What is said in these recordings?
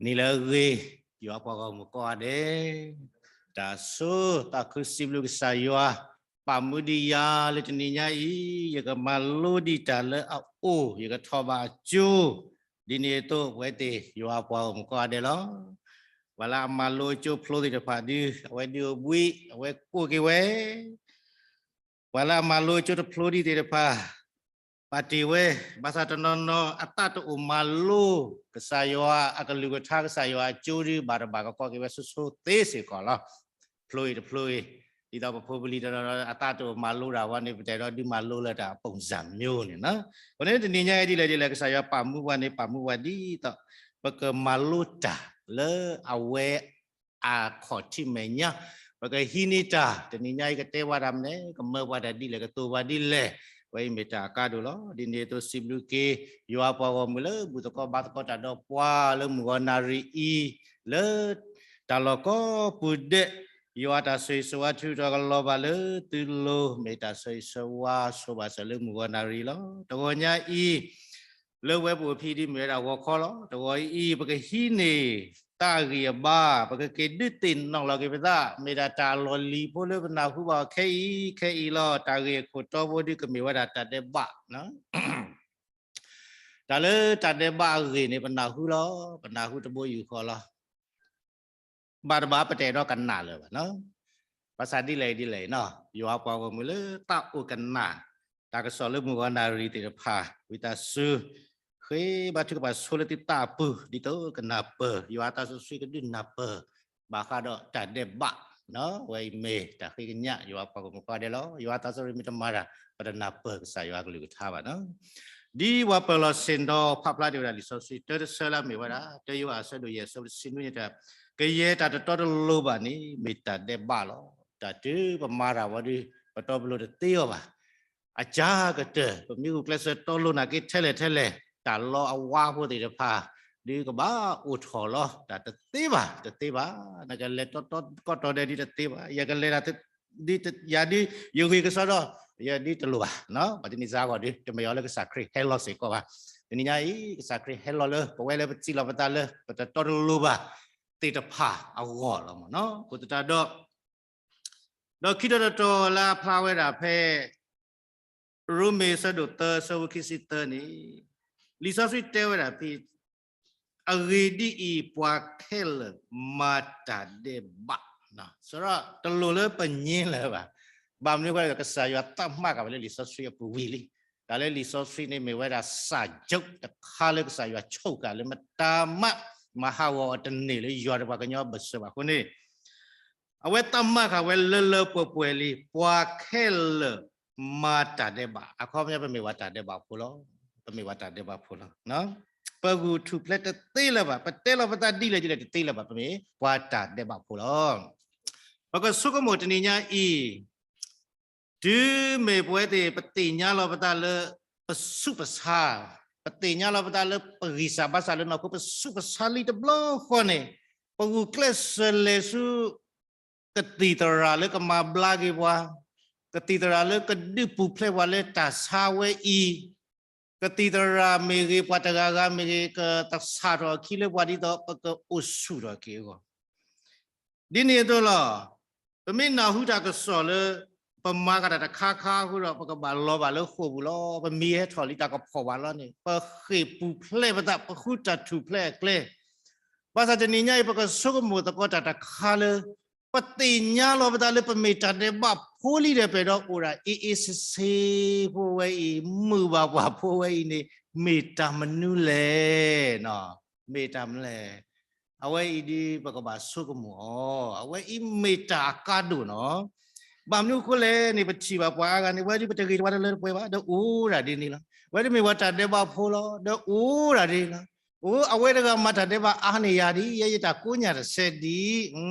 နံၤလၢအဂ့ၤ, ယွၤပှၤဂီၢ်မုၢ်ကိးဂၤဒဲး, တၢ်ဆိၣ်သးခုစံးဘျုးကစၢ်ယွၤ, ပာ်မူဒံးယၤလၢတနံၤညါအံၤ, ယကမၤလိဒံးတၢ်လၢအအိၣ်, ယကထီၣ်ဘၣ်အကၠိ, ဒ်န့ၣ်အသိး ပဝဲသ့ၣ်ယွၤပှၤဂီၢ်မုၢ်ကိးဂၤဒဲးလီၤ. ပှၤလၢအမၤလိအကၠိဖျိသ့ၣ်တဖၣ်ဒုး, အဝဲဒုးအိၣ်ဘှံး, အဝဲကိးက့ၤဝဲ ပှၤလၢအမၤလိအကၠိတဖျိဒံးသ့ၣ်တဖၣ်, ပာ်တ့ၢ်ဝဲ, ဘၣ်ဆၣ်တနီၤနီၤ အသးတအိၣ်မၤလိ ကစၢ်ယွၤအကလုၢ်ကထါ ကစၢ်ယွၤအကၠိဒုး ဘၣ်တဘၣ်ကကိးက့ၤဝဲဆိဆိသ့စ့ၢ်ကီးလီၤ. ဖျိအံၤတဖျိအံၤ, ဒ်သိးပဖိပလံၤတနီၤနီၤ အသးတအိၣ်မၤလိတၢ်ဝဲန့ၣ် ပတဲဒီးဒုးမၤလိလၢတၢ် ပုံစံမျိုး န့ၣ်လီၤ. အဃိန့ၣ် တနံၤညါအံၤဒ်လဲၣ်ဒ်လဲၣ် ကစၢ်ယွၤပာ်မူပှၤန့ၣ် ပာ်မူပှၤဒ်သိး ပကမၤလိတၢ်လၢအဝဲ အခီၣ်ထံးမဲာ်ညါ, ပကဟံးန့ၢ်တၢ်, တနံၤညါအံၤကတဲပှၤတၢ်မနုၤလဲၣ်, ကမၢပှၤတၢ်ဒ်လဲၣ်, ကသိၣ်ပှၤဒ်လဲၣ်, ဝဲအံၤမ့ၢ်တၢ်အကါဒိၣ်လီၤ. ဒ်န့ၣ်အသိးစံးဘျုးက့ၤ ယွၤပှၤဂီၢ်မုၢ်လၢဘူၣ်သကိးဘါသကိးတၢ်ဒီးပှၤလၢမုၢ်ဂီၤနၣ်ရံၣ်အံၤ, လၢတၢ်လီၢ်ကိးပူၤဒဲး, ယွၤတၢ်ဆိၣ်ဂ့ၤဆိၣ်ဝါထုးထီၣ်ကလီၤဘၣ်လၢသုလိၤ, မ့ၢ်တၢ်ဆိၣ်ဂ့ၤဆိၣ်ဝါဆိၣ်ဘၣ်စၢၤလၢမုၢ်ဂီၤနၣ်ရံၣ်လီၤ. တဂီၤညါအံၤ လၢဝဲပအိၣ်ဖဲဒ်မ့ၢ်ဝဲဒၣ်ဂီၤခီလီၤ. တဂီၤအံၤ ပကဟံးန့ၢ်တၢ်ဂံၢ်အဘါ, ပကက့ၤဒုးသ့ၣ်နီၣ်လီၤက့ၤပသး, မ့ၢ်ဒၣ်တၢ်လီၢ်လံၤဖိလၢပနၢ်ဟူဘၣ်အီၤခဲအံၤခဲအံၤလီၤ. တၢ်ဂ့ၢ်အခိၣ်တီဖိဒုးကမ့ၢ်ဝဲဒၣ်တၢ်ဒဲးဘး, တၢ်လၢတၢ်ဒဲးဘးအဂ့ၢ်န့ၣ် ပနၢ်ဟူလီၤ, ပနၢ်ဟူတဘိယူၢ်ဃီလီၤ. ဘၣ်တဘၣ်ပတဲဒီးကနၣ်လၢၤဘၣ်. ဘၣ်ဆၣ်ဒ်လဲၣ်ဒ်လဲၣ်, ယွၤပှၤဂီၢ်မုၢ်လၢသးအိၣ်ကနၣ် တၢ်ကစီၣ်လၢမုၢ်ဂီၤနၣ်ရံၣ်သ့ၣ်တဖၣ်, ဝံသးစူၤ ဃ့ဘါထုကဖၣ်ဆိလၢသုသးအပူၤ, ဒ်သိးကနၢ်ပၢၢ်, ယွၤအသးစီဆှံကဒုးနၢ်ပၢၢ် ဘၣ်ဃးဒီးတၢ်ဒဲးဘး, ဝဲအံၤမ့ၢ်တၢ်ဃ့ကညး ယွၤပှၤဂီၢ်မုၢ်ကိးဂၤဒဲးလီၤ. ယွၤအသးစီဆှံမ့ၢ်တမၤတၢ် ပတနၢ်ပၢၢ်ကစၢ်ယွၤကလုၢ်ကထါဘၣ်. ဒ်ပှၤပၢၤလီၢ်ဆ့ၣ်နီၤဖးဖျါတ့ၢ်ဝဲဒၣ်လံာ်စီဆှံတၢတဆၢလၢအမ့ၢ်ဝဲဒၣ် တၢယိၤဟၣ်အဆၢဒိၣ်ယဲၢ်အဆၢဖိတဆံနွံန့ၣ်, ကယဲၢ်တၢ်တတီတလိၤဘၣ်န့ၣ် မ့ၢ်တၢ်ဒဲးဘးလီၤ. တၢ်တုၤပမၤတၢ်ဝံၤဒီး ပတီပလိၤတသ့အီၤဘၣ်. အစှၤကတၢၢ် ပမ့ၢ်ဂုာ်ကျဲးစၢးတီလိၤနာ်က့ထဲလဲၣ်ထဲလဲၣ်, တၢ်လီအဝါဖိသ့ၣ်တဖၣ် ဒုးကဘၣ်အိၣ်ထီၣ်လီၤ. တၢ်တသ့ဘၣ်, တသ့ဘၣ်. နကလဲၤတီတီကီၢ်တီၤဒဲးဒ်တသ့ဘၣ်. ယကလဲၤတၢ် ဒ်ယၤဒ်ယဂ့ၤကစီဒီ, ယဒ်တလိၤဘၣ်. ပှၤတနံၤစါဂီၢ်ဒုး တမ့ၢ်အီၤလၢကစၢ်ခရံာ်ဟဲလီၤစ့ၢ်ကီးဘၣ်. တနံၤညါအံၤ ကစၢ်ခရံာ်ဟဲလီၤလၢ ပဝဲလၢပစံးလီၤပသးလၢ ပတတီတလိၤဘၣ်သ့ၣ်တဖၣ်အဂီၢ်လီၤ. အဃိသတးဒီး ဒီးခံတီၤတတီၤလၢအဖျါဝဲဒၣ်ဖဲ ရိမ့ၤအဆၢဒိၣ်သၢ အဆၢဖိခံဆံသၢန့ၣ်, လံာ်စီဆှံတဲဝဲဒၣ်ဖဲ အဂ့ၢ်ဒ်အံၤ, ပှၤခဲလၢာ်မၤတၢ်ဒဲးဘး, စရီတလိၤလၢပငြင်းလၢၤဘၣ်. ဘၣ်မနုၤအဃိလဲၣ်, ကစၢ်ယွၤသးမၤဃာ်ဝဲလၢလံာ်စီဆှံအပူၤဝံၤလံ. တၢ်လၢလံာ်စီဆှံန့ၣ်မ့ၢ်ဝဲဒၣ် စာချုပ် တခါလၢကစၢ်ယွၤဆိၣ်ဃာ်လၢမတၤမး မၤဟးဂီၤအီၤတန့ၢ်လၢယွၤဒီးပှၤကညီအဘၢၣ်စၢၤဘၣ်အဃိန့ၣ်, အဝဲသးမၤဃာ်ဝဲလၢလၢပှဲၤပှဲၤလံ, ပှၤခဲလၢာ်မၤတၢ်ဒဲးဘး, အခီပညီပမ့ၢ်ပှၤတၢ်ဒဲးဘးဖိလီၤ, ပမ့ၢ်ပှၤတၢ်ဒဲးဘးဖိလီၤ. ပဂုာ်ထူၣ်ဖျဲးတသ့လၢၤဘၣ်, ပတဲလီၤပသးဒ်လဲၣ်ဒ်လဲၣ်တသ့လၢၤဘၣ်, ပမ့ၢ်ပှၤတၢ်ဒဲးဘးဖိလီၤ. ပကဆိကမိၣ်တနံၤညါအံၤ တုၤမ့ၢ်ပဝဲသ့ၣ် ပသ့ၣ်ညါလီၤပသးလၢ ပဆူးပဆါ, ပသ့ၣ်ညါလီၤပသးလၢပဂံၢ်စၢ်ဘါစၢ်လၢနီၢ်ခိ ပဆူးပဆါလံတဘျီဃီန့ၣ်, ပဂုာ်ကျဲးစၢးလဲၤဆူ ကသံၣ်သရၣ်လၢကမၤဘျါက့ၤပှၤ, ကသံၣ်သရၣ်လၢကဒုးပူၤဖျဲးပှၤလၢတၢ်ဆါဝဲအံၤ, ကသံၣ်သရၣ်မ့ၢ်ဂ့ၤ ပှၤတဂၤဂၤမ့ၢ်ဂ့ၤ ကသဆၣ်ထီၣ်အခံလၢပှၤဒ်သိးပကအိၣ်ဆူၣ်ထီၣ်က့ၤအဂီၢ် ဒ်န့ၣ်အသိးလီၤ. ပမ့ၢ်နၢ်ဟူတၢ်ကစီၣ်လၢ ပမၤကတၢ်တခါခါအဃိဒီး ပကဘၣ်လီၤဘၣ်လၢဃိာ်ပူၤလီၤ. ပမံၤဟဲထီၣ်လံတၢ်ကဖီၣ်ဘၣ်လီၤန့ၣ် ပဃ့ၢ်ပူၤဖျဲးပသး ပဃုတၢ်ထူၣ်ဖျဲးအကျဲ. ဘၣ်ဆၣ်တနံၤညါအံၤ ပကဆိကမိၣ်သကိးတၢ်တခါလၢ ပသ့ၣ်ညါလီၤပသးလၢပမ့ၢ်တၢ်ဒဲးဘးဖိလံဒီး ပအဲၣ်ဒိးအိၣ်ဒၣ်အ့ၣ်အ့ၣ်ဆ့ဆ့ဖိဝဲအံၤ မုာ်ဘၣ်ပှၤဖိဝဲအံၤန့ၣ် မ့ၢ်တၢ်မနုၤလဲၣ်. မ့ၢ်တၢ်မနုၤလဲၣ်. အဝဲအံၤဒ်ပကဘၣ်ဆိကမိၣ်အီၤ, အဝဲအံၤမ့ၢ်တၢ်အကါဒိၣ်နီၤ. ဘၣ်မနုၤအဃိလဲၣ်န့ၣ် ပထံၣ်ဘၣ်ပှၤအါဂၤန့ၣ် ဝဲဒ်ပတဂ့ၤတဝါတလၢတပှဲၤဘၣ် ဒီးအိၣ်ဒၣ်ဒ်န့ၣ်လီၤ. ဝဲဒ်မ့ၢ်ပှၤတၢ်ဒဲးဘးဖိလီၤ ဒီးအိၣ်ဒၣ်ဒ်န့ၣ်လီၤ. အိၣ် အဝဲတဂၤမၤတၢ်ဒဲးဘးအါန့ၢ်ယၤဒ်, ယဲယတၢ်ကိးညၣ်တစဲးဒ်,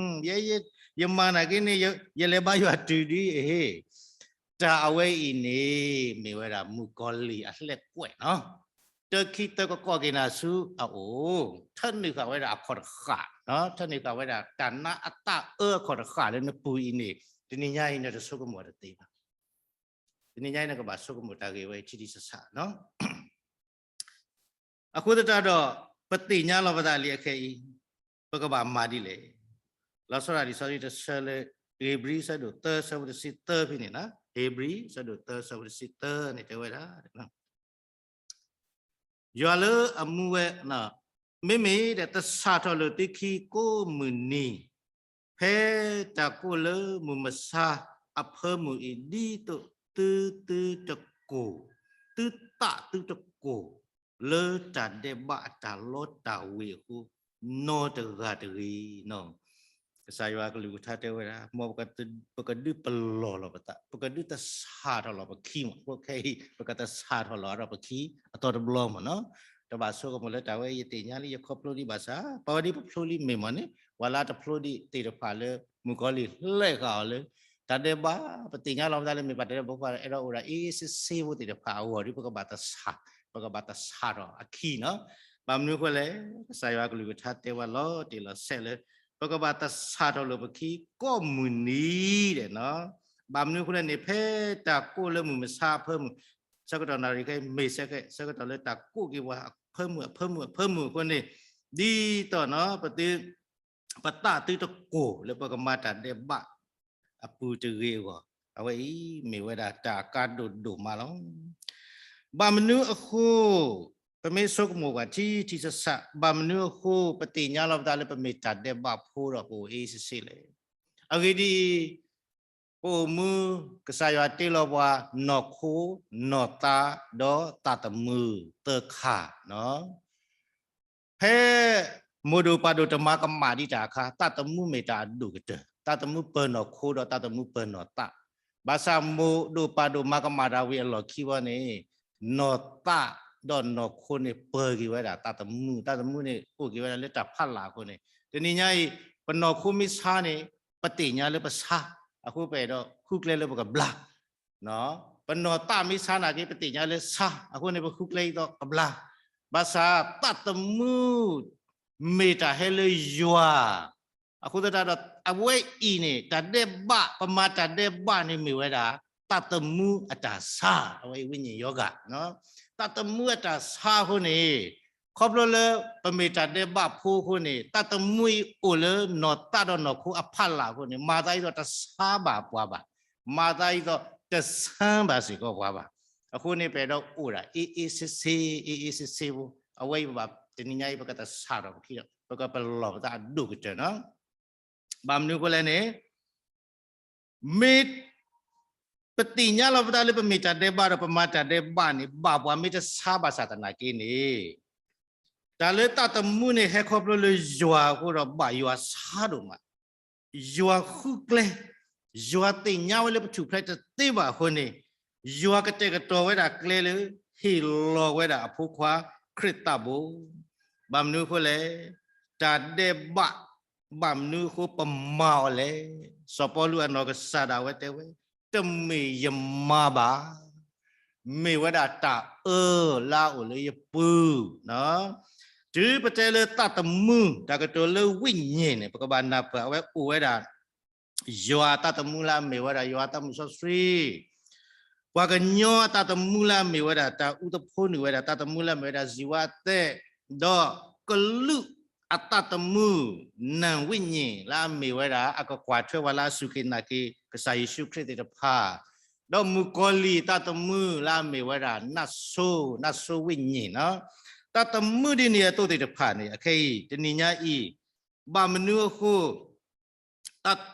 ယဲယမၤနာ်က့န့ၣ် ယလဲၤဘါယွၤတုၤဒ်အဟ့ၣ်. တၢ်အဝဲအံၤန့ၣ် မ့ၢ်ဝဲဒၣ်မုၣ်ကီၤလံၢ်အလှဲၣ်ကွဲးနီၤ. တခံသၢကကိးက့ၤနၤဆူအအိၣ်, ထၢနုာ်ဃာ်ဝဲဒၣ်အခီၣ်တဃာ်, ထၢနုာ်ဃာ်ဝဲဒၣ်တၢ်နါအတၢ်အၢအခီၣ်တဃာ်လၢနပူၤအံၤန့ၣ် တနံၤညါအံၤနတဆိကမိၣ်တသ့ဘၣ်. တနံၤညါအံၤနကဘၣ်ဆိကမိၣ်တၢ်ဂ့ၢ်ဝဲအံၤထံထံဆးဆးနီၤ. အဃိသတးဒီး ပသ့ၣ်ညါလီၤပသးလံအခဲအံၤ ပကဘၣ်မၤဒ်လဲၣ်. လီၤဆီဒၣ်တၢ်လံာ်စီဆှံတဆၢလၢ ဧ့ၤဘြံၤ ဆၢဒိၣ်သၢ ဆၢဖိတဆံသၢဖဲန့ၣ်, ဧ့ၤဘြံၤ ဆၢဒိၣ်သၢ ဆၢဖိတဆံသၢန့ၣ်တဲဝဲဒၣ် ယွၤလၢအမူဝဲ, မ့မ့ၢ်ဒီး တစးထီၣ်လိာ်သုခံကိးမုၢ်နံၤ, ဖဲတၢ်ကိၢ်လၢမုၢ်မဆါအဖၢမုၢ်အံၤ ဒ်သိးသုသုတကိၢ်, သုသးသုတကိၢ် လၢတၢ်ဒဲးဘးအတၢ်လီတၢ်ဝ့ၤအဃိ နီတဂၤတဂ့ၤ. ကစၢ်ယွၤကလုၢ်ကထါတဲဝဲဒၣ် မ်ပကဒုးပလီၢ်လီၤပသး, ပကဒုးတစးထီၣ်လီၤပခံမး, အဃိခဲအံၤ ပကတစးထီၣ်လီၤအါထီၣ်ပခံအသီတဘျီမးနီၤ. တဘၣ်ဆိကမိၣ်လၢတၢ်ဝဲယသ့ၣ်ညါလံ ယခီဖျိလံဘၣ်ဆၣ် ပဝဲဒ်ပဖျိလံမ့ၢ်မးန့ၣ် ပှၤလၢတဖျိဒံးသ့ၣ်တဖၣ်လၢ မုၣ်ကီၤလံၢ်လဲၤဃာ်အီၤလၢ တၢ်ဒဲးဘး ပသ့ၣ်ညါလီၤပသးလၢမ့ၢ်ပတၢ်ဒဲးဘးဖိ အဲၣ်ဒိးအိၣ်ဒၣ်အ့ၣ်အ့ၣ်ဆ့ဆ့ဖိသ့ၣ်တဖၣ်အဂီၢ်ဒီး ပကဘၣ်တစး, ပကဘၣ်တစးထီၣ်အခံနီၤ. ဘၣ်မနုၤအဃိလဲၣ်, ကစၢ်ယွၤကလုၢ်ကထါတဲဝဲလီၤတံၢ်လီၤဆဲးလၢ ပကဘၣ်တစးထီၣ်လိာ်ပခံကိးမုၢ်နံၤဒီးနီၤ. ဘၣ်မနုၤအဃိလဲၣ်န့ၣ် ဖဲတၢ်ကိၢ်လၢမုၢ်မဆါအဖၢမုၢ် ဆၢကတီၢ်နၣ်ရံၣ်ခဲအံၤ မ့ၢ်ဆၢကတီၢ်လၢတၢ်ကိၢ်က့ၤပှၤအဖၢမုၢ်အဖၢမုၢ်အဖၢမုၢ်အဃိန့ၣ် ဒ်သိးနီၤ ပသု ပသးသုတကိၢ်လၢပကမၤတၢ်ဒဲးဘး အပူၤတဂ့ၤအဂီၢ်, အဝဲအံၤမ့ၢ်ဝဲဒၣ်တၢ်ကါဒိၣ်ဒိၣ်မးလီၤ. ဘၣ်မနုၤအဃိ ပမ့ၢ်ဆိကမိၣ်ပှၤထံထံဆးဆး ဘၣ်မနုၤအဃိ ပသ့ၣ်ညါလီၤပသးလၢပမ့ၢ်တၢ်ဒဲးဘးဖိဒီး ပအိၣ်အ့ၣ်အ့ၣ်ဆ့ဆ့လဲၣ်. အဂ့ၢ်ဒ်အံၤ, ပအိၣ်မူ ကစၢ်ယွၤတ့လီၤပှၤ နီၢ်ခိ နီၢ်သး ဒီးသးသမူသၢခါနီၤ. ဖဲမိၢ်ဒိၣ်ပၢ်ဒိၣ်တမၤကမၣ်ဒံးတၢ်အခါ သးသမူမ့ၢ်တၢ်အဒိၣ်ကတၢၢ်, သးသမူပၢၤနီၢ်ခိဒီးသးသမူပၢၤနီၢ်သး, ဘၣ်ဆၣ်မိၢ်ဒိၣ်ပၢ်ဒိၣ်မၤကမၣ်တၢ်ဝံၤအလီၢ်ခံဝဲန့ၣ် နီၢ်သးဒီးနီၢ်ခိန့ၣ် ပၢၤက့ၤဝဲဒၣ်သးသမူ, သးသမူန့ၣ်အိၣ်က့ၤဝဲဒၣ်လၢတၢ်ဖးလၢ်အဃိန့ၣ် တနံၤညါအံၤ ပနီၢ်ခိမ့ၢ်ဆါန့ၣ် ပသ့ၣ်ညါလၢပဆါ, အဃိပအဲၣ်ဒိးဃုကျဲလၢပကဘျါ ပနီၢ်သးမ့ၢ်ဆါနာ်က့ ပသ့ၣ်ညါလၢဆါ, အဃိန့ၣ် ပဃုကျဲအံၤသိးကဘျါ, ဘၣ်ဆၣ်သးသမူ မ့ၢ်တၢ်ဟဲလၢယွၤ, အဃိသတးဒီး အဝဲအံၤန့ၣ် တၢ်ဒဲးဘး ပမၤတၢ်ဒဲးဘးန့ၣ်မ့ၢ်ဝဲဒၣ် သးသမူအတၢ်ဆါ, အဝဲအံၤဝိညာဉ်ရောဂါ, သးသမူအတၢ်ဆါအဃိန့ၣ် ခီဖျိလၢပမ့ၢ်တၢ်ဒဲးဘးဖိအဃိန့ၣ် သးသမူအံၤအိၣ်လၢနီၢ်သးဒီးနီၢ်ခိအဖးလၢ်အဃိန့ၣ် မၤသးဒ်သိးတဆါဘၣ်ပှၤဘၣ်, မၤသးဒ်သိးတဆါဘၣ်စ့ၢ်ကီးပှၤဘၣ်. အဃိန့ၣ် ပအဲၣ်ဒိးအိၣ်ဒၣ် အ့ၣ်အ့ၣ်ဆ့ဆ့, အ့ၣ်အ့ၣ်ဆ့ဆ့ဖိ, အဝဲအံၤပဘၣ်တနံၤညါအံၤ ပကတစးထီၣ်ပခံဒီး ပကပလီၢ်ပသးအဒိၣ်ကတၢၢ်နီၤ. ဘၣ်မနုၤအဃိလဲၣ်န့ၣ် မ့ၢ် ပသ့ၣ်ညါလီၤပသးလၢပမ့ၢ်တၢ်ဒဲးဘးဒီး ပမၤတၢ်ဒဲးဘးန့ၣ် ဘၣ်ပှၤမ့ၢ်တဆါဘၣ်ဆၣ်သနာ်က့န့ၣ် တၢ်လၢသးသမူန့ၣ် ဟဲခီဖျိလၢယွၤအဃိဒီး ဘၣ်ယွၤဆါဒိၣ်မး, ယွၤဃုကျဲ, ယွၤသ့ၣ်ညါဝဲလၢပထူၣ်ဖျဲးတသ့ဘၣ်အဃိန့ၣ် ယွၤကတဲာ်ကတီၤဝဲဒၣ်ကျဲလၢ ဟ့ၣ်လီၤဝဲဒၣ်အဖိခွါခရံာ်သးဘိ. ဘၣ်မနုၤအဃိလဲၣ်, တၢ်ဒဲးဘး ဘၣ်မနုၤအဃိပမၤအီၤလဲၣ်. စီၤပီလူးအနီၢ်ကစၢ်ဒၣ်ဝဲတဲဝဲ, တမ့ၢ်ယမၤဘၣ်, မ့ၢ်ဝဲဒၣ်တၢ်အၢလၢအအိၣ်လၢယပူၤ, တုၤပတဲလၢသးသမူ တၢ်ကတိၤလၢဝိညာဉ်န့ၣ် ပကဘၣ်နၢ်ပၢၢ် အဝဲအိၣ်ဝဲဒၣ် ယွၤအသးသမူလၢအမ့ၢ်ဝဲဒၣ် ယွၤအသးမုၢ်စီဆှံ, ပှၤကညီအသးသမူလၢအမ့ၢ်ဝဲဒၣ် တၢ်အူသဖှိနုာ်ဝဲဒၣ် သးသမူလၢအမ့ၢ်ဝဲဒၣ် ဇံဝဲအသဲ, ဒီးကလူးအသးသမူ နၢ်ဝိညာဉ်လၢအမ့ၢ်ဝဲဒၣ် အကကွၢ်ထွဲပှၤလၢအစူၢ်က့ၤနာ်က့ၤ ကစၢ်ယ့ၣ်ၡူးခရံာ်သ့ၣ်တဖၣ်, ဒီးမုၣ်ကီၤလံၢ်အသးသမူလၢအမ့ၢ်ဝဲဒၣ် နၢ်စိ, နၢ်စိဝိညာဉ်နီၤ. သးသမူဒ်န့ၣ်အသိးသ့ၣ်တဖၣ်န့ၣ် အခဲအံၤ တနံၤညါအံၤ ဘၣ်မနုၤအဃိ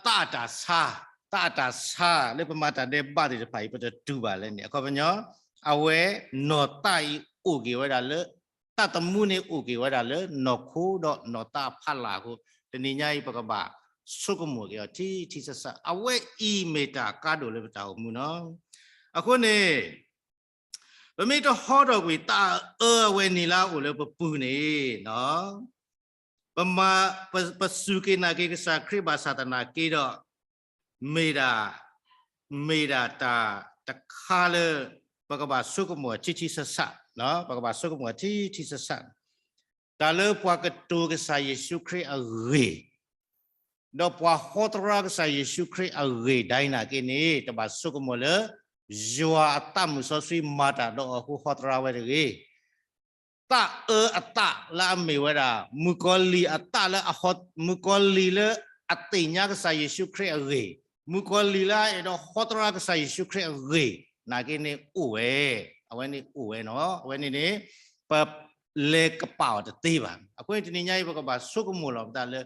သးအတၢ်ဆါ, သးအတၢ်ဆါလၢပမၤတၢ်ဒဲးဘးသ့ၣ်တဖၣ်အံၤ ပတတူၢ်ဘၣ်လဲၣ်န့ၣ် အခီပညီ အဝဲနီၢ်သးအံၤအိၣ်က့ၤဝဲဒၣ်လၢ သးသမူန့ၣ်အိၣ်က့ၤဝဲဒၣ်လၢ နီၢ်ခိဒီးနီၢ်သးအဖီလာ်အဃိ တနံၤညါအံၤ ပကဘၣ်ဆိကမိၣ်က့ၤအီၤ ထံထံဆးဆး အဝဲအံၤမ့ၢ်တၢ်ကါဒိၣ်လၢပတၢ်အိၣ်မူနီၤ. အဃိန့ၣ် ပမ့ၢ်တဟီထီၣ်ကွံာ်သးအၢအဝဲန့ၣ်လၢအအိၣ်လၢပပူၤန့ၣ် ပမၤ, ပစူၢ်က့ၤနာ်က့ၤကစၢ်ခရံာ်ဘၣ်ဆၣ်သနာ်က့ဒီး မ့ၢ်ဒၣ်, မ့ၢ်ဒၣ်တၢ်တခါလၢ ပကဘၣ်ဆိကမိၣ်ထံထံဆးဆး, ပကဘၣ်ဆိကမိၣ်ထံထံဆးဆး, တၢ်လၢပှၤကတိၤကစၢ်ယ့ၣ်ၡူးခရံာ်အဂ့ၢ် ဒီးပှၤဟီသရၣ်ကစၢ်ယ့ၣ်ၡူးခရံာ်အဂ့ၢ်ဒၣ်အံၤနာ်က့န့ၣ် တဘၣ်ဆိကမိၣ်လၢ ယွၤအသးမုၢ်စီဆှံမၤတၢ်ဒီးအီၤအဃိဟီသရၣ်ဝဲတဂ့ၤ. သးအၢအသးလၢအမ့ၢ်ဝဲဒၣ် မုၣ်ကီၤလံၢ်အသးလၢအဟီ, မုၣ်ကီၤလံၢ်လၢအသ့ၣ်ညါကစၢ်ယ့ၣ်ၡူးခရံာ်အဂ့ၢ်, မုၣ်ကီၤလံၢ်လၢအအဲၣ်ဒိးဟီတရါကစၢ်ယ့ၣ်ၡူးခရံာ်အဂ့ၢ်, နာ်က့န့ၣ်အိၣ်ဝဲ, အဝဲန့ၣ်အိၣ်ဝဲနီၤ, အဝဲန့ၣ်န့ၣ် ပလဲၤကပာ်အီၤတသ့ဘၣ်. အဃိန့ၣ်တနံၤညါအံၤ ပကဘၣ်ဆိကမိၣ်လီၤပသးလၢ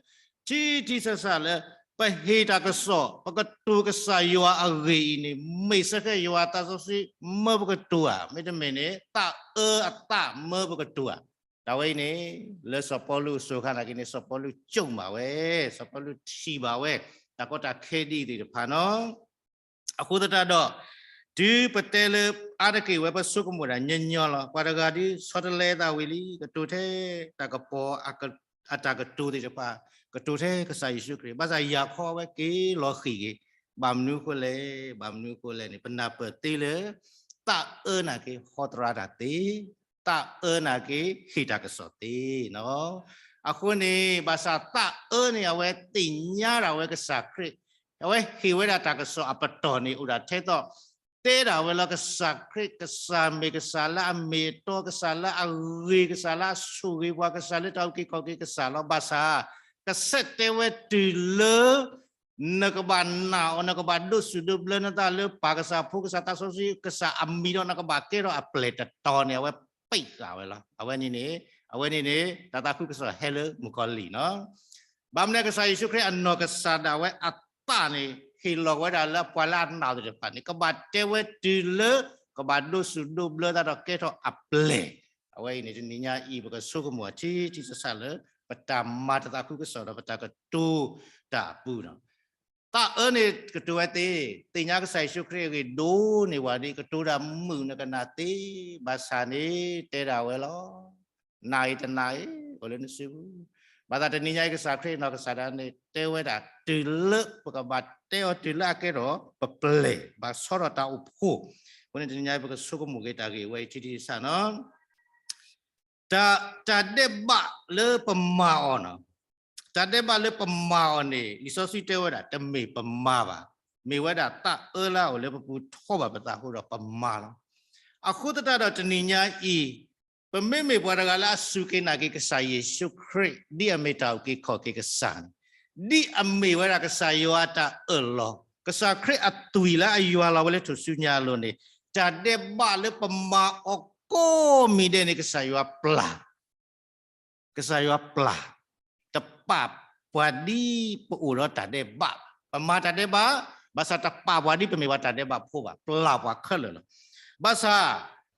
ထံထံဆးဆးလၢ ပဟ့ၣ်တၢ်ကစီၣ် ပကတိၤကစၢ်ယွၤအဂ့ၢ်အံၤန့ၣ် မ့ၢ်စ့ၢ်ကီးယွၤသးစီဆှံမၢပကတိၤဧါ, မ့တမ့ၢ်န့ၣ် သးအၢအသးမၢပကတိၤဧါ. တၢ်ဝဲအံၤန့ၣ် လၢစီၤပီလူးအစိၤခါနာ်က့န့ၣ် စီၤပီလူးကၠိၣ်မးဝဲ, စီၤပီလူးထံၣ်ဘၣ်ဝဲ တၢ်ကီတၢ်ခဲဒ်အံၤသ့ၣ်တဖၣ်နီၤ. အဃိသတးဒီး တုၤပတဲလၢအါတက့ၢ်ဝဲ ပဆိကမိၣ်ဒၣ်ညီညီလီၤ. ပှၤတဂၤဒုးဆီတလဲသးဝံၤလံ ကတိၤထဲတၢ်ကပီၤ အတၢ်ကတိၤသ့ၣ်တဖၣ်, ကတိၤထဲကစၢ်ယ့ၣ်ၡူးခရံာ်, ဘၣ်ဆၣ်ယၤခီအဝဲက့ၤလီၤဃံၤက့ၤ, ဘၣ်မနုၤအဃိလဲၣ်, ဘၣ်မနုၤအဃိလဲၣ်န့ၣ် ပနၢ်ပၢၢ်သ့လၢ သးအၢနာ်က့ဟီတရါတၢ်သ့, သးအၢနာ်က့ဟ့ၣ်တၢ်ကစီၣ်သ့နီၤ. အဃိန့ၣ် ဘၣ်ဆၣ်သးအၢန့ၣ် အဝဲသ့ၣ်ညါဒၣ်ဝဲကစၢ်ခရံာ်, အဝဲဟ့ၣ်ဝဲဒၣ်တၢ်ကစီၣ်အပတီၢ်န့ၣ် အိၣ်ဒၣ်ထဲသိး တဲဒၣ်ဝဲလၢကစၢ်ခရံာ် ကစၢ်မ့ၢ်ကစၢ်လၢအမ့ၢ်အတီ, ကစၢ်လၢအဂ့ၤ, ကစၢ်လၢအဆိၣ်ဂ့ၤပှၤ, ကစၢ်လၢတၢ်အုၣ်က့ၤခီၣ်က့ၤကစၢ်လီၤ. ဘၣ်ဆၣ် ကစၢ်တဲဝဲတုၤလၢ နကဘၣ်နာ်အီၤ, နကဘၣ်ဒိးစူၣ်ဒိးဘျၢနသးလၢပၢ်ကစၢ်, ဖိကစၢ်, သးစီဆှံကစၢ်အမံၤဒီး နကဘၣ်ကဲထီၣ်အပျဲၢ်တတီၤန့ၣ် အဝဲပံးဃာ်ဝဲလီၤ. အဝဲန့ၣ်န့ၣ်, အဝဲန့ၣ်န့ၣ် တၢ်သးခုကစီၣ်ဟဲလၢမုၣ်ကီၤလံၢ်နီၤ. ဘၣ်မနုၤကစၢ်ယ့ၣ်ၡူးခရံာ်အနီၢ်ကစၢ်ဒၣ်ဝဲအသးန့ၣ် ဟ့ၣ်လီၤဝဲဒၣ်လၢပှၤလၢအနာ်သ့ၣ်တဖၣ်န့ၣ် ကဘၣ်တဲဝဲတုၤလၢ ကဘၣ်ဒိးစူၣ်ဒိးဘျၢသးဒီးကဲထီၣ်အပျဲၢ်. အဝဲအံၤန့ၣ် တနံၤညါအံၤ ပကဆိကမိၣ်ထံထံဆးဆးလၢ ပတၢ်မၤတၢ်သးခုကစီၣ်ဒီး ပတၢ်ကတိၤတၢ်အပူၤနီၤ. သးအၢန့ၣ်ကတိၤဝဲသ့, သ့ၣ်ညါကစၢ်ယ့ၣ်ၡူးခရံာ်အဂ့ၢ်ဒိၣ်န့ၢ်ဝဲဒ် ကတိၤတၢ်မုာ်နကနၣ်သ့, ဘၣ်ဆၣ်န့ၣ် တဲဒၣ်ဝဲလီၤ. နာ်အံၤတနာ်အံၤ အိၣ်လၢနစုပူၤ, ဘၣ်ဆၣ်တနံၤညါအံၤ ကစၢ်ခရံာ်နီၢ်ကစၢ်ဒၣ်န့ၣ် တဲဝဲဒၣ်တုၤလၢ ပကဘၣ်တဲအီၤတုၤလၢအကဲထီၣ်ပပျဲၢ်, ဘၣ်ဆီထီၣ်တၢ်အိၣ်ဖှိၣ်. အဃိန့ၣ်တနံၤညါအံၤ ပကဆိကမိၣ်က့ၤတၢ်ဂ့ၢ်ဝဲအံၤထံထံဆးဆးနီၤ. တၢ်, တၢ်ဒဲးဘးလၢပမၤအီၤနီၤ, တၢ်ဒဲးဘးလၢပမၤအီၤန့ၣ် လံာ်စီဆှံတဲဝဲဒၣ် တမ့ၢ်ပမၤဘၣ်, မ့ၢ်ဝဲဒၣ်သးအၢလၢအအိၣ်လၢပပူၤထီၣ်ဘၣ်ပသးအဃိဒီးပမၤလီၤ. အဃိသတးဒီးတနံၤညါအံၤ ပမ့မ့ၢ်ပှၤတဂၤလၢအစူၢ်က့ၤနာ်က့ၤကစၢ်ယ့ၣ်ၡူးခရံာ် ဒ်အမ့ၢ်တၢ်အုၣ်က့ၤခီၣ်က့ၤကစၢ်န့ၣ်, ဒ်အမ့ၢ်ဝဲဒၣ်ကစၢ်ယွၤအတၢ်အၢၣ်လီၤ, ကစၢ်ခရံာ်အသွံၣ်လၢအယွၤလီၤဝဲလၢထူၣ်စုညါအလိၤန့ၣ်, တၢ်ဒဲးဘးလၢပမၤအီၤကိးမံၤဒဲးန့ၣ် ကစၢ်ယွၤပျၢ် ကစၢ်ယွၤပျၢ်, တပာ်ပှၤဒ်ပအိၣ်ဒီးတၢ်ဒဲးဘးဘၣ်. ပမၤတၢ်ဒဲးဘး, ဘၣ်ဆၣ်တပာ်ပှၤဒ်ပမ့ၢ်ပှၤတၢ်ဒဲးဘးဖိဘၣ်, ပျၢ်ပှၤခဲလၢာ်လီၤ. ဘၣ်ဆၣ်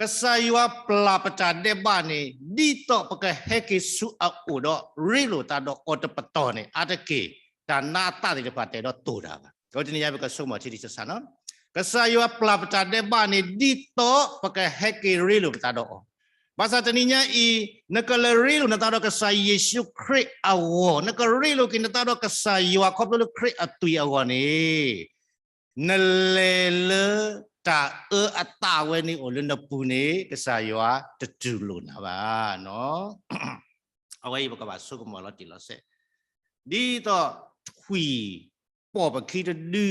ကစၢ်ယွၤပျၢ်ပတၢ်ဒဲးဘးန့ၣ် ဒ်သိးပကဟဲက့ၤဆူအအိၣ်ဒီးရ့လိာ်သးဒီးအီၤတပတီၢ်န့ၣ် အါတက့ၢ် တၢ်နးအသးသ့ၣ်တဖၣ်တအဲၣ်ဒိးတိၢ်တၢ်ဘၣ်. အဝဲတနံၤညါပကဆိကမိၣ်ထံထံဆးဆးနီၤ. ကစၢ်ယွၤပျၢ်ပတၢ်ဒဲးဘးန့ၣ် ဒ်သိးပကဟဲက့ၤရ့လိာ်ပသးဒီးအီၤ ဘၣ်ဆၣ်တနံၤညါအံၤ နကလဲၤရ့လိာ်နသးဒီးကစၢ်ယ့ၣ်ၡူးခရံာ်အဂီၢ်, နကရ့လိာ်က့ၤနသးဒီးကစၢ်ယွၤခီဖျိလၢခရံာ်အသွံၣ်အဂီၢ်န့ၣ်, နလဲၤလၢတၢ်အၢအသးဝဲန့ၣ်အိၣ်လၢနပူၤန့ၣ် ကစၢ်ယွၤတတူၢ်လိာ်နၤဘၣ်နီၤ. အဝဲအံၤပကဘၣ်ဆိကမိၣ်လီၤတံၢ်လီၤဆဲး, ဒ်သိးထွံၣ်ပိာ်ပခံတဒု,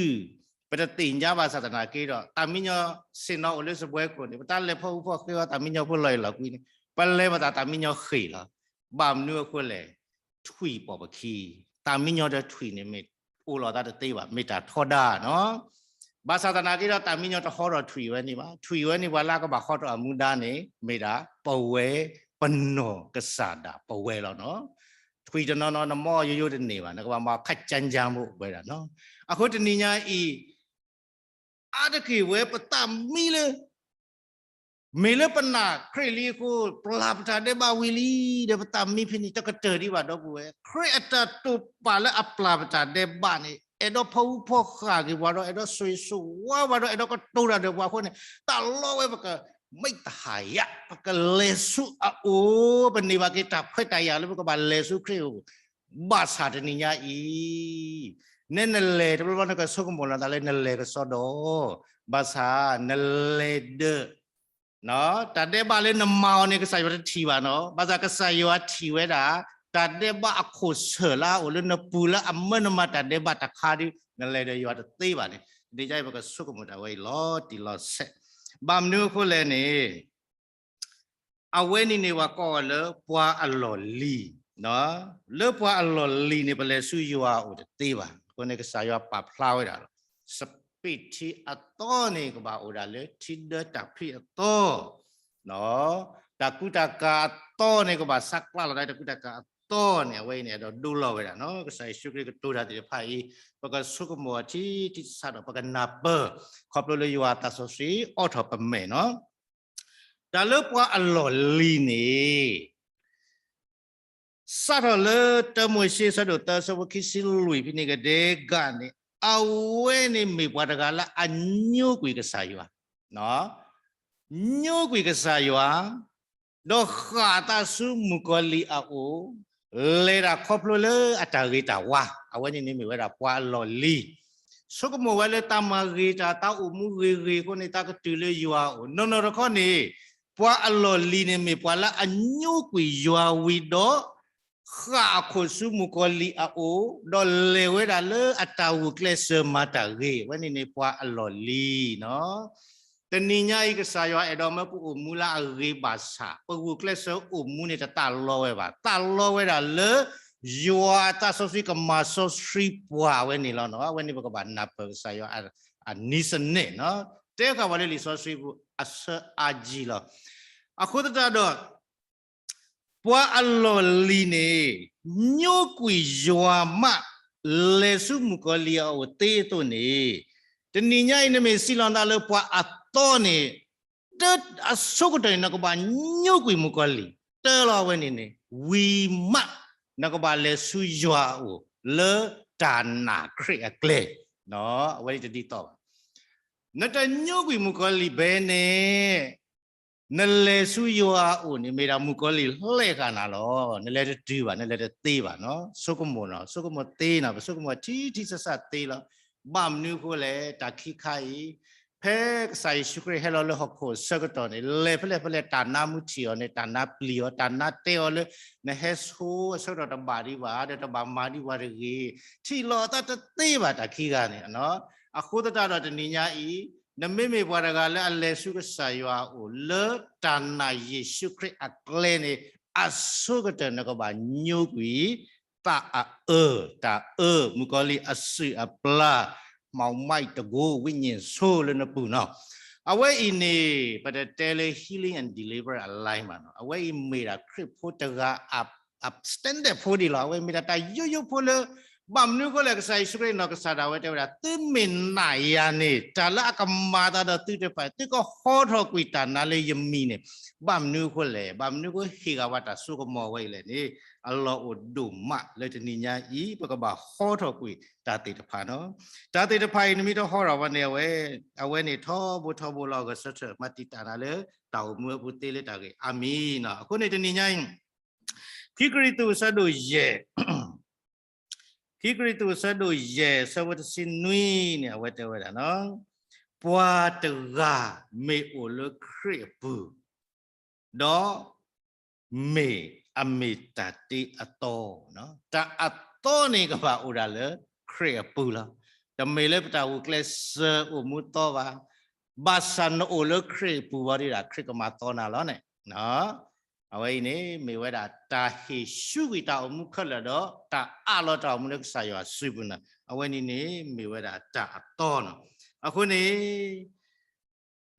ပတသ့ၣ်ညါဘၣ်ဆၣ်သနာ်က့ဒီး တၢ်မံညီၤဆ့ၣ်နီၤအိၣ်လၢစပွဲခိၣ်န့ၣ် ပတၢ်လဲၤဖီၣ်အူဖီၣ်ဃ့အီၤ တၢ်မံညီၤဖိလီၤအံၤလီၤကွံန့ၣ် ပလဲၤမၤသးတၢ်မံညီၤဃ့ၢ်လီၤ. ဘၣ်မနုၤအဃိလဲၣ်, ထွံၣ်ပိာ်ပခံ, တၢ်မံညီၤဒီးထွံၣ်န့ၣ်မ့ၢ်အိၣ်လီၤသးတသ့ဘၣ်, မ့ၢ်တၢ်ထီဒါနီၤ. ဘၣ်ဆၣ်သနာ်က့ဒီး တၢ်မံညီၤတဟီထီၣ်ထွံၣ်ဝဲန့ၣ်ဘၣ်. ထွံၣ်ဝဲန့ၣ် ပှၤလၢအကဘၣ်ဟီထီၣ်အမူဒါန့ၣ် မ့ၢ်ဒၣ်ပဝဲပနီၢ်ကစၢ်ဒၣ်ပဝဲလီၤနီၤ. ထွံၣ်တနီၤနီၤ နမီယိယိတန့ၢ်ဘၣ်, နကဘၣ်မီခပ်ကြမ်းကြမ်းဖိဝဲဒၣ်နီၤ. အဃိတနံၤညါအံၤ အါတက့ၢ်ဝဲပသးမံလၢ မ့ၢ်လၢပနာ်ခရံာ်လံအဃိ ပျၢ်ပတၢ်ဒဲးဘးဝံၤလံ, ဒီးပသးမံဖဲန့ၣ် တကတၢၢ်ဒံးဘၣ်ဒီပုၢ်ဝဲၢ်. ခရံာ်အတၢ်တိာ်ပာ်လၢအပျၢ်ပတၢ်ဒဲးဘးန့ၣ် အဲၣ်ဒိးဖီၣ်အူဖီၣ်ဃာ်က့ၤပှၤဒီး အဲၣ်ဒိးဆိၣ်ဂ့ၤဆိၣ်ဝါပှၤဒီး အဲၣ်ဒိးကတိၤတၢ်ဒီးပှၤအဃိန့ၣ် တၢ်လီၢ်ဝဲပက မ့ၢ်တဟါယၤ ပကလဲၤဆူအအိၣ်, ပန့ၢ်ဘၣ်က့ၤတၢ်ခွဲးတၢ်ယာ်လၢပကဘၣ်လဲၤဆူခရံာ်အအိၣ်. ဘၣ်ဆၣ်တနံၤညါအံၤ နဲနလဲၤတဘျီဘျီ နကဆိကမိၣ်လီၤသးလၢနလဲၤကစီဒီ, ဘၣ်ဆၣ်နလဲၤဒီး တၢ်ဒဲးဘးလၢနမၤအီၤန့ၣ် ကစၢ်ယွၤတထံၣ်ဘၣ်နီၤ. ဘၣ်ဆၣ်ကစၢ်ယွၤထံၣ်ဝဲဒၣ် တၢ်ဒဲးဘးအခိၣ်ဆၢၣ်လၢအအိၣ်လၢနပူၤလၢအမၢနမၤတၢ်ဒဲးဘးတခါဒီး နလဲၤဒီးယွၤတသ့ဘၣ်န့ၣ် တနံၤညါအံၤ ပကဆိကမိၣ်တၢ်ဝဲအံၤလီၤတံၢ်လီၤဆဲး. ဘၣ်မနုၤအဃိလဲၣ်န့ၣ် အဝဲန့ၣ်န့ၣ် ပှၤကိးအီၤလၢပှၤအလီၢ်လံၤ, လၢပှၤအလီၢ်လံၤန့ၣ် ပလဲၤဆူယွၤအအိၣ်တသ့ဘၣ်. အဃိန့ၣ် ကစၢ်ယွၤပာ်ဖျါဝဲဒၣ်လီၤ. စပံးထံအသီန့ၣ် ကဘၣ်အိၣ်ဒၣ်လၢထံဒၢတၢ်ဖံးအသီ, တၢ်ကူတၢ်ကၤအသီန့ၣ် ကဘၣ်ဆါကျးလီၤဒၣ် တၢ်ကူတၢ်ကၤအသီန့ၣ် အဝဲအံၤန့ၣ် အဲၣ်ဒိးဒိလီၤဝဲဒၣ်နီၤ. ကစၢ်ယ့ၣ်ၡူးခရံာ်ကတိၤတၢ်သ့ၣ်တဖၣ်အံၤ ပကဆိကမိၣ်အီၤထံထံဆးဆးဒီး ပကနၢ်ပၢၢ် ခီဖျိလၢယွၤအသးစီဆှံအိးထီၣ်ပမဲာ်နီၤ. တၢ်လၢပှၤအလီၢ်လံၤန့ၣ် စးထီၣ်လၢတၢမိၤၡ့အဆၢဒိၣ်သၢ အဆၢဖိခံဆံလွံၢ်ဖဲန့ၣ်ကဒဲကန့ၣ် အဝဲန့ၣ်မ့ၢ်ပှၤတဂၤလၢအညိကွံာ်ကစၢ်ယွၤ, ညိကွံာ်ကစၢ်ယွၤ, ဒီးဃၣ်အသးဆူမုၣ်ကီၤလံၢ်အအိၣ်, လဲၤတၢ်ခီဖျိလၢအတၢ်ဂ့ၤတၢ်ဝါ, အဝဲန့ၣ်န့ၣ်မ့ၢ်ဝဲဒၣ်ပှၤအလီၢ်လံၤ ဆိကမိၣ်ဝဲလၢတၢ်မၤဂ့ၤတၢ် တၢ်အိၣ်မူဂ့ၤဂ့ၤအဃိန့ၣ် တၢ်ကတုၤလၢယွၤအအိၣ် နီၢ်နီၢ်တခီန့ၣ် ပှၤအလီၢ်လံၤန့ၣ်မ့ၢ်ပှၤလၢအညိကွံာ်ယွၤဝံၤဒီး ဃၣ်အခိၣ်ဆူမုၣ်ကီၤလံၢ်အအိၣ်, ဒီးလဲၤဝဲဒၣ်လၢအတၢ်ဂုာ်ကျဲးစၢးမၤတၢ်ဂ့ၤ, အဝဲန့ၣ်န့ၣ်ပှၤအလီၢ်လံၤနီၤ. တနံၤညါအံၤ ကစၢ်ယွၤအဲၣ်ဒိးမၢပအိၣ်မူလၢအဂ့ၤဘၣ်ဆၣ် ပဂုာ်ကျဲးစၢးအိၣ်မူန့ၣ် တသးလီဝဲဘၣ်. သးလီဝဲဒၣ်လၢ ယွၤအသးစီဆှံကမၤစီဆှံပှၤဝဲန့ၣ်လီၤ. အဝဲန့ၣ်ပကဘၣ်နၢ်ပၢၢ်ကစၢ်ယွၤအနံၤစနဲၣ်နီၤ. တဲဃာ်ဝဲလၢလံာ်စီဆှံပူၤအဆၢအါယံာ်လီၤ. အဃိသတးဒီး ပှၤအလီၢ်လံၤန့ၣ် ညိကွံာ်ယွၤမး လဲၤဆူမုၣ်ကီၤလံၢ်အအိၣ်သ့အသိးန့ၣ်, တနံၤညါအံၤ နမ့ၢ်စံးလီၤနသးလၢပှၤအသီန့ၣ် တၢ်အဆိကတၢၢ်န့ၣ် နကဘၣ်ညိကွံာ်မုၣ်ကီၤလံၢ် တၢ်လီၤအဝဲန့ၣ်န့ၣ် ဝံၤမး နကဘၣ်လဲၤဆူယွၤအအိၣ် လၢတၢ်နာ်ခရံာ်အကျဲ, အဝဲန့ၣ်တဒ်သိးဘၣ်. နတညိကွံာ်မုၣ်ကီၤလံၢ်ဘၣ်န့ၣ် နလဲၤဆူယွၤအအိၣ်န့ၣ် မ့ၢ်ဒၣ်မုၣ်ကီၤလံၢ်လီၤဃာ်နၤလီၤ. နလဲၤတတုၤဘၣ်, နလဲၤတသ့ဘၣ်နီၤ. ဆိကမိၣ်နီၤ, ဆိကမိၣ်သ့နီၤ, ပဆိကမိၣ်ထံထံဆးဆးသ့လီၤ. ဘၣ်မနုၤအဃိလဲၣ်, တၢ်ခံခါအံၤ ဖဲကစၢ်ယ့ၣ်ၡူးခရံာ်ဟဲလီၤလၢဟီၣ်ခိၣ်အဆၢကတီၢ်န့ၣ် လဲၤဖဲလဲၣ်ဖဲလဲၣ် တၢ်နါမူထံၣ်အီၤန့ၣ် တၢ်နါပျံၤအီၤ, တၢ်နါတဲအီၤလၢ နဟဲဆိအဆၢကတီၢ်တဘၣ်ဒံးဘၣ် ဒီးတဘၣ်မၤဒံးဘၣ်တဂ့ၤ, ထံၣ်လိာ်အသးတသ့ဘၣ်တၢ်ခံဂၤန့ၣ်. အဃိသတးဒီးတနံၤညါအံၤ နမ့မ့ၢ်ပှၤတဂၤလၢအလဲၤဆူကစၢ်ယွၤအအိၣ် လၢတၢ်နာ်ယ့ၣ်ၡူးခရံာ်အကျဲန့ၣ် အဆိကတၢၢ်နကဘၣ်ညိကွံာ် သးအအၢ, တၢ်အၢ, မုၣ်ကီၤလံၢ်အစုၣ်အပျၢ်, မှောင်မိုက်တန်ခိုး, ဝိညာဉ်ဆိုး လၢနပူၤနီၤ. အဝဲအံၤန့ၣ် ပတတဲလၢ healing and deliver အ line ဘၣ်နီၤ. အဝဲအံၤမ့ၢ်ဒၣ်ခရံာ်ဖိတဂၤအ အ standard ဖိဒံးလီၤ. အဝဲမ့ၢ်ဒၣ်တၢ်ယိယိဖိဒံးလီၤ. အဝဲမ့ၢ်ဒၣ်တၢ်ယိယိဖိလၢ ဘၣ်မနုၤအဃိလဲၣ် ကစၢ်ယ့ၣ်ၡူးခရံာ်နီၢ်ကစၢ်ဒၣ်ဝဲတဲဝဲဒၣ် သုမ့ၢ်နာ်ယၤန့ၣ် တၢ်လၢအကမၤအသးဒီးသုတဖၣ် သုကဟီထီၣ်ကွံာ်တၢ်နါလၢယမံၤန့ၣ် ဘၣ်မနုၤအဃိလဲၣ်, ဘၣ်မနုၤအဃိဟ့ၣ်ဂ့ၤဝဲတၢ်စိကမီၤဝဲအံၤလဲၣ်န့ၣ် အလီၢ်အိၣ်ဒိၣ်မးလၢတနံၤညါအံၤ ပကဘၣ်ဟီထီၣ်ကွံာ်တၢ်သ့ၣ်တဖၣ်နီၤ. တၢ်သ့ၣ်တဖၣ်အံၤ နမ့ၢ်တဟီထီၣ်ဘၣ်န့ၣ် အဝဲ အဝဲန့ၣ်ထီဘိထီဘိလီၤ ဂဲၤဆၢထၢၣ်မၤတံာ်တာ်နၤလၢတၢ်အိၣ်မူအပူၤသ့လၢတၢ်ဂ့ၤ အၤမ့ၣ်နီၤ. အဃိန့ၣ်တနံၤညါအံၤ ခံကရံၣ်သူးအဆၢဒိၣ်ယဲၢ် ခံကရံၣ်သူးအဆၢဒိၣ်ယဲၢ် အဆၢဖိတဆံနွံန့ၣ် အဝဲတဲဝဲဒၣ်နီၤ, ပှၤတဂၤမ့ၢ်အိၣ်လၢခရံာ်အပူၤ ဒီးမ့ၢ်အမ့ၢ်တၢ်တ့အသီ, တၢ်အသီန့ၣ်ကဘၣ်အိၣ်ဒၣ်လၢခရံာ်အပူၤလီၤ. တမ့ၢ်လၢပတၢ်ဂုာ်ကျဲးစၢးအိၣ်မူသီဘၣ်, ဘၣ်ဆၣ်နအိၣ်လၢခရံာ်အပူၤဘၣ်ဒီး ခရံာ်ကမၤသီနၤလီၤန့ၣ် အဝဲအံၤန့ၣ် မ့ၢ်ဝဲဒၣ်တၢ်ဟ့ၣ်ဆူကွံာ်တၢ်အိၣ်မူခဲလၢာ်ဒီး တၢ်အးလီၤတၢ်အိၣ်မူလၢကစၢ်ယွၤစုပူၤန့ၣ် အဝဲန့ၣ်န့ၣ် မ့ၢ်ဝဲဒၣ်တၢ်အသီနီၤ. အဃိန့ၣ်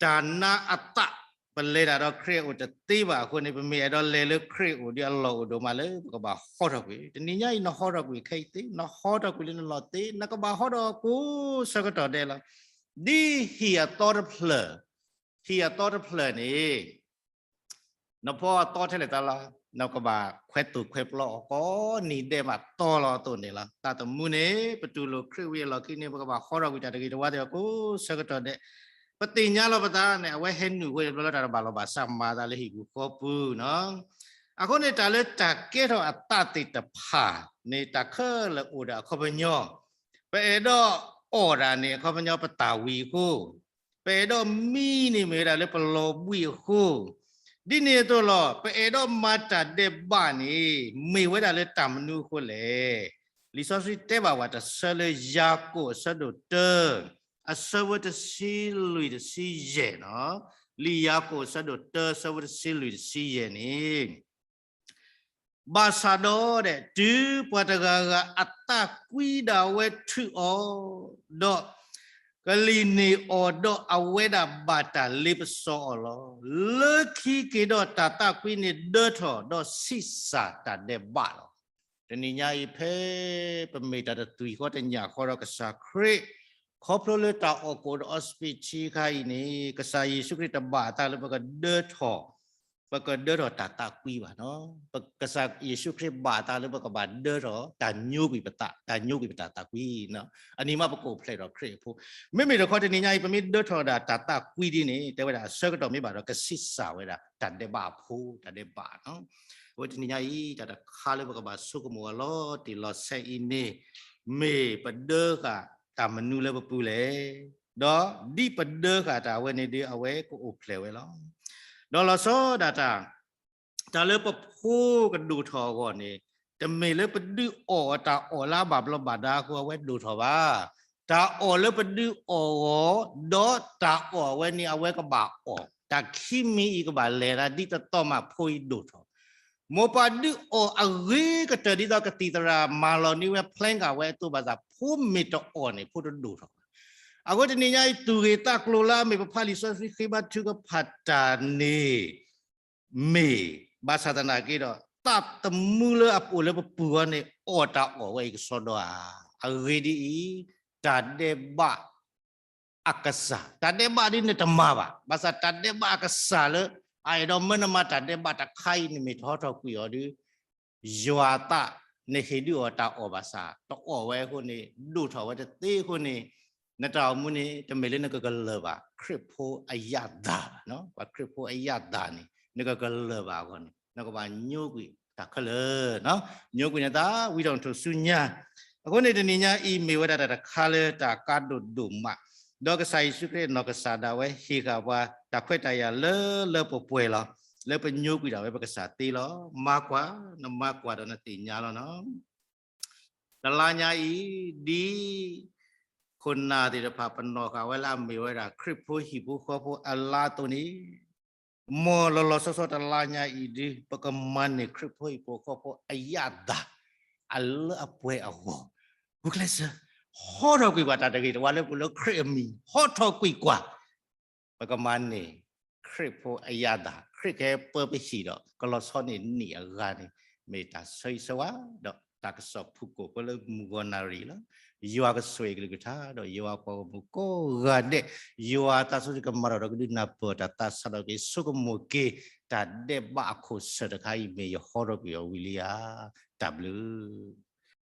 တၢ်နါအသး ပလဲၤတၢ်ဒီးခရံာ်အအိၣ်တသ့ဘၣ်အဃိန့ၣ် ပမ့ၢ်အဲၣ်ဒိးလဲၤလၢခရံာ်အအိၣ်ဒီးအလီၢ်အိၣ်ဒိၣ်မးလၢ ပကဘၣ်ဟီထီၣ်ကွံာ်. တနံၤညါအံၤ နဟီထီၣ်ကွံာ်ခဲအံၤသ့, နဟီထီၣ်ကွံာ်လၢနလီၢ်သ့, နကဘၣ်ဟီထီၣ်ကိးဆၢကတီၢ်ဒဲးလီၤ. ဒ်ဟံၣ်အသီတဖျၢၣ်, ဟံၣ်အသီတဖျၢၣ်န့ၣ် နဖီအသီထဲလဲၣ်တၢ်လီၤ, နကဘၣ်ခွဲးသိၣ်ခွဲးပျီအီၤကိးနံၤဒဲးမးသီလီၤအသိးန့ၣ်လီၤ. တၢ်သးသမူန့ၣ် ပတူၢ်လိာ်ခရံာ်ဝံၤအလီၢ်ခံန့ၣ် ပကဘၣ်ဟီထီၣ်ကွံာ်တၢ်တဂ့ၤတဝါသ့ၣ်တဖၣ်ကိးဆၢကတီၢ်ဒဲး. ပသ့ၣ်ညါလီၤပသးန့ၣ် အဝဲဟဲနုာ်ဃုာ်တဘျီလၢတၢ်တဘၣ်လီၤဘၣ်စးမၤသးလၢဟံၣ်ပူၤဃီပူၤနီၤ. အဃိန့ၣ် တၢ်လၢတၢ်ကဲထီၣ်အသးသ့ၣ်တဖၣ်န့ၣ် တၢ်ခဲလၢာ်အိၣ်ဒီးအခီပညီ ပအဲၣ်ဒိးအီၣ်တၢ်န့ၣ် အခီပညီပတၢ်ဝံၤအဃိ, ပအဲၣ်ဒိးမံန့ၣ်မ့ၢ်ဝဲဒၣ်လၢပလီၤဘှံးအဃိ, ဒ်န့ၣ်အသိးလီၤ. ပအဲၣ်ဒိးမၤတၢ်ဒဲးဘးန့ၣ် မ့ၢ်ဝဲဒၣ်လၢတၢ်မနုၤအဃိလဲၣ်. လံာ်စီဆှံတဲဘၣ်ပှၤတဆၢလၢယၤကိာ်အဆၢဒိၣ်တၢ အဆၢဖိတဆံလွံၢ်တဆံယဲၢ်နီၤ. လံာ်ယၤကိာ်အဆၢဒိၣ်တၢ အဆၢဖိတဆံလွံၢ်တဆံယဲၢ်န့ၣ် ဘၣ်ဆၣ်ဒီး တုၤပှၤတဂၤဂၤအသးကွံဒၣ်ဝဲထုးအီၤ, ဒီးကလံၣ်န့ၢ်အီၤ, ဒီးအဝဲဒၣ်ဘၣ်တၢ်လ့ပစီအီၤလီၤ. လၢခံက့ၤဒီး တၢ်သးကွံန့ၣ်ဒၢထီၣ်, ဒီးဆံးစၢ်တၢ်ဒဲးဘးလီၤ. တနံၤညါအံၤ ဖဲပမ့ၢ်တၢ်တသွံၣ်ဃီတညၣ်ဃီဒီးကစၢ်ခရံာ်, ခီဖျိလၢတၢ်အီၣ်ကိၣ်ဒီးအီစပံးထံအခါအံၤန့ၣ် ကစၢ်ယ့ၣ်ၡူးခရံာ်တဘၣ်အသးလၢပကဒၢထီၣ် ပကဒၢထီၣ်တၢ်သးကွံဘၣ်နီၤ. ကစၢ်ယ့ၣ်ၡူးခရံာ်ဘၣ်အသးလၢပကဘၣ်ဒၢထီၣ်တၢ်ညိကွံာ်ပသး, တၢ်ညိကွံာ်ပတၢ်သးကွံ. အန့ၣ်မးပကအိၣ်ဖျဲၣ်ဒီးခရံာ်အဖိ. မ့မ့ၢ်တခီတနံၤညါအံၤ ပမ့ၢ်ဒၢထီၣ်ဒၣ်တၢ်သးကွံဒ်န့ၣ် တဲဝဲဒၣ်အဆၢကတီၢ်မ့ၢ်ဘၣ်ဒီး ကဆံးစၢ်ဝဲဒၣ်တၢ်ဒဲးဘးအဖိ, တၢ်ဒဲးဘးနီၤ. အဝဲတနံၤညါအံၤ တၢ်တခါလၢပကဘၣ်ဆိကမိၣ်အလီၤတံၢ်လီၤဆဲးအံၤန့ၣ် မ့ၢ်ပဒၢဃာ်တၢ်မနုၤလၢပပူၤလဲၣ်. ဒီးဒ်ပဒၢဃာ်တၢ်ဝဲန့ၣ်ဒီး အဝဲကအိၣ်ဖျဲၣ်ဝဲလီၤ. ဒီးလီၤဆီဒၣ်တၢ်, တၢ်လၢပဖိကဒိၣ်ထီၣ်အဂီၢ်န့ၣ် တမ့ၢ်လၢပဒုးအီၣ်အတၢ်အီၣ်လၢအဘၣ်ဘျီးဘၣ်ဒါအဃိ အဝဲဒိၣ်ထီၣ်ဘၣ်. တၢ်အီၣ်လၢပဒုးအီၣ်အဂီၢ်, ဒီးတၢ်အီၣ်အဝဲန့ၣ် အဝဲကဘၣ်အီၣ်, တၢ်ခံမံၤအံၤကဘၣ်လဲၤဒၣ်ဒ်သိးသိးမး ဖိအံၤဒိၣ်ထီၣ်. မိၢ်ပၢ်ဒုးအီၣ်အဂ့ၤကတၢၢ်ဒ်သိးကသံၣ်သရၣ်မၤလီၤန့ၢ်ဝဲ plan ဃာ်ဝဲအသိးဘၣ်ဆၣ် ဖိမ့ၢ်တအီၣ်န့ၣ် ဖိတဒိၣ်ထီၣ်ဘၣ်. အဃိတနံၤညါအံၤ သူၣ်ဂ့ၤသးကျိၤလၢအမ့ၢ်ပဖးလံာ်စီဆှံဃ့ဘါထုကဖၣ်တၢ်န့ၣ် မ့ၢ်ဘၣ်ဆၣ်သနာ်က့ဒီး သးသမူလၢအအိၣ်လၢပပူၤအီၤန့ၣ် အီၣ်တၢ်အီၣ်ဝဲအံၤကစီဒီဧါ. အဂ့ၢ်ဒ်အံၤ, တၢ်ဒဲးဘးအကစၢ်, တၢ်ဒဲးဘးဒ်န့ၣ်တမၤဘၣ်. ဘၣ်ဆၣ်တၢ်ဒဲးဘးအကစၢ်လၢ အအဲၣ်ဒိးမၢနမၤတၢ်ဒဲးဘးတခါအံၤ နမ့ၢ်တဟီထီၣ်ကွံာ်အီၤဒီး ယွၤအသး နဟ့ၣ်ဒုးအီၤတၢ်အီၣ်ဘၣ်ဆၣ် တအီၣ်ဝဲအဃိန့ၣ် ဒိၣ်ထီၣ်ဝဲတသ့အဃိန့ၣ် နတၢ်အိၣ်မူန့ၣ် တမ့ၢ်လၢနကကလၢၤဘၣ် ခရံာ်ဖိအယၣ်သၢ်ဘၣ်. ပှၤခရံာ်ဖိအယၣ်သၢ်န့ၣ် နကကလၢၤဘၣ်အဂီၢ်န့ၣ် နကဘၣ်ညိကွံာ်တၢ်ခဲလၢာ်, ညိကွံာ်နသး ဝံထီၣ်ထိၣ်ဆူညါ. အဃိန့ၣ်တနံၤညါအံၤ မ့ၢ်ဝဲဒၣ်တၢ်တခါလၢတၢ်ကါဒိၣ်ဒိၣ်မး ဒီးကစၢ်ယ့ၣ်ၡူးခရံာ်အနီၢ်ကစၢ်ဒၣ်ဝဲဟ့ၣ်ဃာ်ပှၤ တၢ်ခွဲးတၢ်ယာ်လၢလၢပှဲၤပှဲၤလီၤ. လၢပညိကွံာ်ဒၣ်ဝဲပကစၢ်သ့လီၤ. မၤကွၢ်, နမၤကွၢ်ဒီးနသ့ၣ်ညါလီၤနီၤ. တလါညါအံၤ ဒ်ခိၣ်နၢ်သ့ၣ်တဖၣ် ပနီၣ်ဃာ်ဝဲလၢအမ့ၢ်ဝဲဒၣ် ခရံာ်ဖိဟံၣ်ဖိဃီဖိအလါအသိးန့ၣ် မ်လီၤလီၤဆီဆီတလါညါအံၤဒု ပကမၤန့ၢ်ခရံာ်ဖိဟံၣ်ဖိဃီဖိအယၣ်သၢ် အလၢအပှဲၤအဂီၢ်, ဂုာ်ကျဲးစၢး ဟီထီၣ်ကွံာ်ကွၢ်တၢ်တဂ့ၤတဝါလၢပူၤလၢခရံာ်အမံၤ ဟီထီၣ်ကွံာ်ကွၢ် ပကမၤန့ၢ်ခရံာ်ဖိအယၣ်သၢ်, ခရံာ်ကဟဲပၢပဟံၣ်ဒီး ကလီၤဆီန့ၢ်နံၣ်အဂၤန့ၣ် မ့ၢ်တၢ်ဆၢဂ့ၤဆၢဝါ ဒီးတၢ်ကစီၣ်ဖုၣ်ကိာ်ဖိလၢမုၢ်ဂီၤနၣ်ရံၣ်လီၤ. ယွၤကဆိၣ်ဂ့ၤကလုၢ်ကထါ ဒီးယွၤပှၤဂီၢ်မုၢ်ကိးဂၤဒဲး, ယွၤသးစီဆှံကမၤထီၣ်ဒီးကဒုးနၢ်ပၢၢ်တၢ်သးဆးထီၣ်က့ၤ ဆိကမိၣ်က့ၤ တၢ်ဒဲးဘးအခိၣ်ဆၢၣ်တခါအံၤ မ့ၢ်ယဟီထီၣ်ကွံာ်အီၤဝံၤလံဧါ. တၢ်ဘျုး